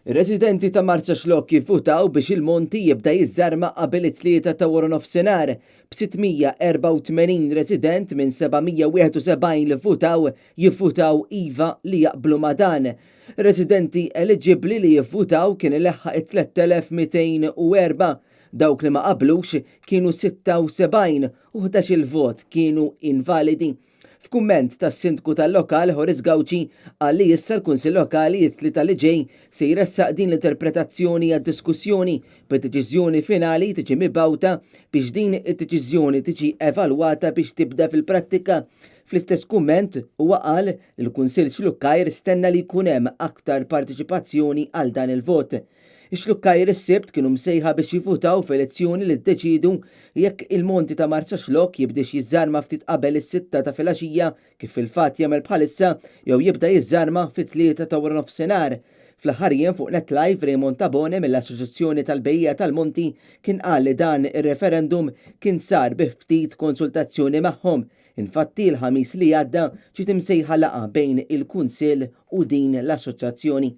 Ir-residenti ta' Marsaxlokk jivvutaw biex il-monti jibda jiżżarma qabel it-tlieta ta' waranofsinhar, b'684 resident minn 771 li vvutaw jivvutaw iva li jaqblu ma' dan. Residenti eliġibbli li jivvutaw kien ileħħaq it-3,204, dawk li ma qablux kienu 76 u 11-il vot kienu invalidi. F'kumment tas-Sindku tal-lokal Horace Gauci qal li issa l-Kunsill Lokali it-Tlieta li ġej se jressaq din l-interpretazzjoni għad-diskussjoni bid-deċiżjoni finali tiġi mibgħuta biex din id-deċiżjoni tiġi evalwata biex tibda fil-prattika. Fl-istess kumment huwa qal li l-Kunsill Xlukkajr stenna li jkun hemm aktar parteċipazzjoni għal dan il-vot. Ix-Xlukkajr is-Sibt kienu msejħa biex jivvutaw f'elezzjoni li ddeċiedu jekk il-monti ta' Marsaxlokk jibdiex jiżżarma ftit qabel is-sitta ta' filgħaxija kif fil-fatt jagħmel bħalissa jew jibda jiżżarma fit-tlieta ta' waranofsinhar. Fl-aħħar jiem fuq Net Live Raymond Tabone mill-Assoċjazzjoni tal-Bejjiegħa tal-Monti kien qal li dan ir-referendum kien sar bi ftit konsultazzjoni magħhom. Infatti l-Ħamis li għadda ġiet imsejħa laqgħa bejn il-Kunsill u din l-assoċjazzjoni.